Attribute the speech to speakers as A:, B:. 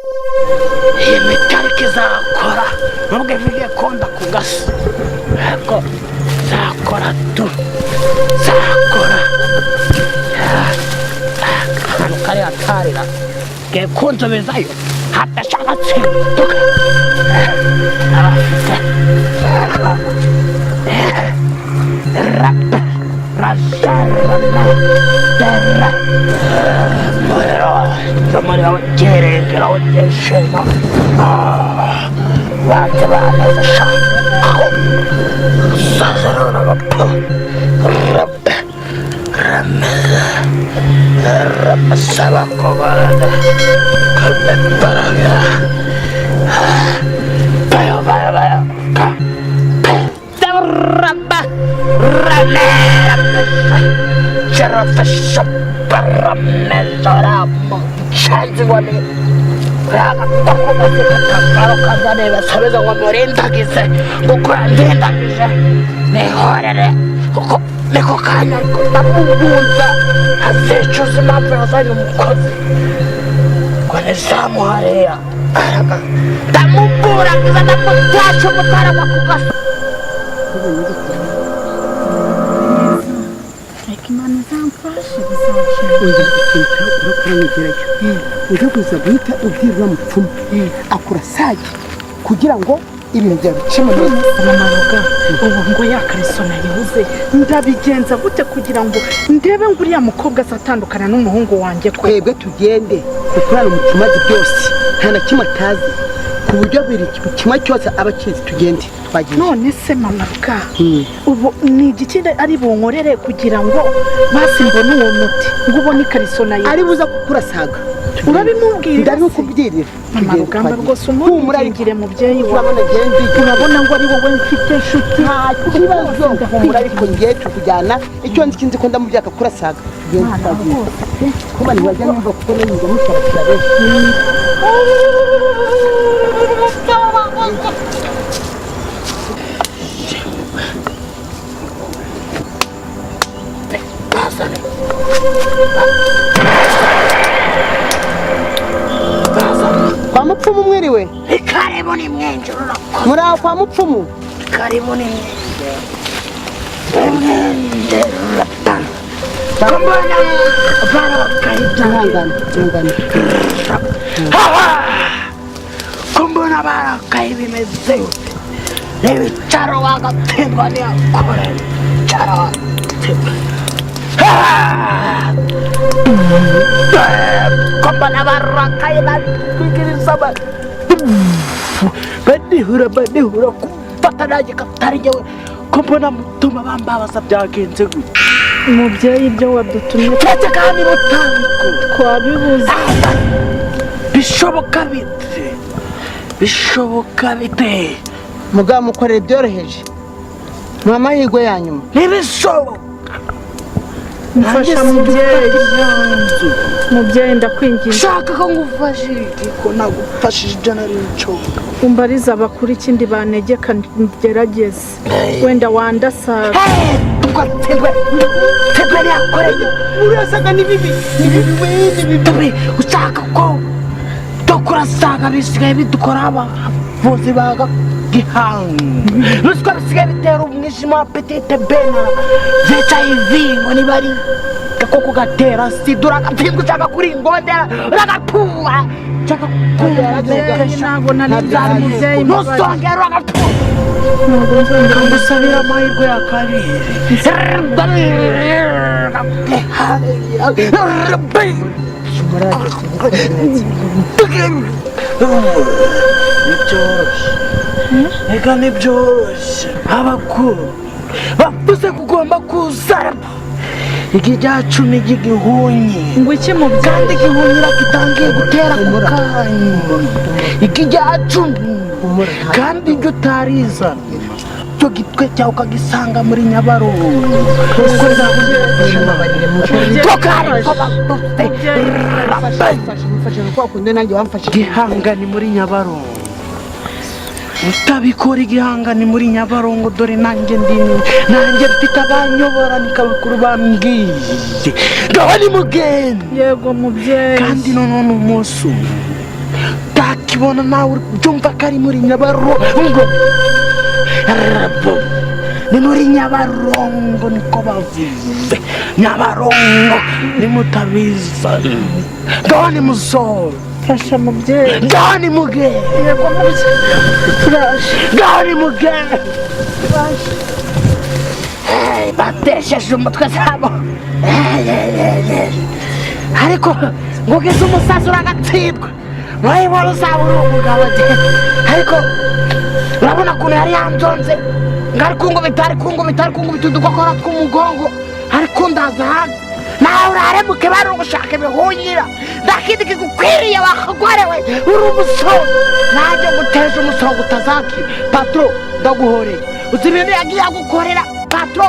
A: Iyi mitariki izakora nubwo ivuye konda ku gasi, ariko zakora tu, zakora. Akantu kari atarira ngiye kunsubizayo hadashaka tsinduka abafite Niko kanya ariko ndamubunza azicuza impamvu yazanye umukozi ngo nizamuhariya ndamuburagiza ndamutasha umutara wa ku gasi.
B: Reka Imana izamfashe bizakira.
C: Ongera ikintu urakora nugerayo ujye kuza guhita ubwira mupfumu akurasage kugira ngo ibintu byawe bicemo neza.
B: Mama Ruga, ubu ngo yakariso nayibuze, ndabigenza gute kugira ngo ndebe ngo uriya mukobwa azatandukana n'umuhungu wanjye? Ko
C: twebwe tugende kukurana umupfumu azi byose, nta na kimwe atazi, ku buryo buri kimwe cyose aba akizi. Tugende twagiye.
B: None se mama Ruga, ubu ni igiki ari bunkorere kugira ngo basi mbone uwo muti ngo ubone ikariso nayibuze?
C: Ari buza kukurasaga.
B: Urabimubwirira?
C: Ndabikubwirira.
B: Mama Rugamba rwose umubwire mubyeyi wawe.
C: Urabona ngende,
B: urabona ngo ari wowe mfite inshuti.
C: Nta kibazo, humura, ariko ngiye tukujyana. Icyo nzi kinzi ko ndamubyaka kurasaga. Tugende twagiye. Kuba ntiwajya numva kuko niyumva mushakira benshi. Kwa mupfumu mwiriwe?
A: Karibu ni mwenjuru.
C: Muri aho kwa mupfumu?
A: Karibu ni mwenjuru. Kumbona barakaitangana. Kumbona barakayi bimeze gute? N'ibicaro wagatsindwa ntiyakore. Caro wagatsindwa. Kumbona barakayi batwikiriza badihura badihura kumfata nanjye katari njyewe. Kumbona mutuma bambabaza byagenze gute?
B: Mubyeyi, ibyo wadutumye
A: keretse kandi butango
B: twabibuze.
A: Bishoboka bite? Bishoboka bite?
C: Mugabo mukorere byoroheje, ni amahirwe ya nyuma.
A: Ntibishoboka.
B: Mfasha mubyeyi, mubyeyi ndakwinginze.
A: Shaka ko ngufashe ko nagufashije ibyo nari nshobora.
B: Umbariza abakuru ikindi banegeka ngerageze, wenda wandasaga.
C: Urasaga ni bibi, ni bibi we, ni bibi.
A: Ushaka ko tukurasaga bisigaye bidukora abavuzi ba gihanga. Ruswa bisigaye bitera umwijima wa petite bena HIV ngo niba ari gakoko gatera sida uragapfindwa ushaka kuri ingondera uragapfuba ushaka
B: ntabwo nari nzari mubyeyi.
A: Ntusongere uragapfuba. Ngusabira amahirwe ya kabiri. Ntibyoroshye, reka ntibyoroshye. Abakuru bavuze ko ugomba kuzana ikijya cumi ry'igihunyi.
B: Ngo iki mubyeyi?
A: Kandi igihunyira gitangiye gutera ku kanya. Ikijya cumi kandi ibyo utarizana icyo gitwe cyawe ukagisanga muri Nyabarongo. Gihangani muri Nyabarongo, utabikora igihangani muri Nyabarongo. Dore nanjye ndi nanjye mfite abanyobora nikabakuru bambwiye ngaho ni mugende.
B: Yego mubyeyi.
A: Kandi none umunsi umwe Kukibona nawe uri kubyumva ko ari muri Nyabarongo. Rabo. Ni muri Nyabarongo niko bavuze. Nyabarongo nimutabiza. Ngaho nimusore.
B: Fasha mubyeyi.
A: Ngaho nimugende.
B: Yego mubyeyi, turaje.
A: Ngaho nimugende.
B: Turaje.
A: Hey, batesheje umutwe zabo. Hey, hey, hey, hey. Ariko ngo ugeze umusazi uragatsindwa, murabibona uzaba uri umugabo de. Ariko urabona ukuntu yari yanzonze, ngo ari kungubita, ari kungubita, ari kungubita udukokora tw'umugongo, ari kundaza hanze. Nawe uraremuke, bari gushaka ibihunyira, nta kindi kigukwiriye wakagorewe, uri umusonga. Nanjye nguteje umusonga utazakira. Patro, ndaguhoreye, uzi ibintu yagiye agukorera patro?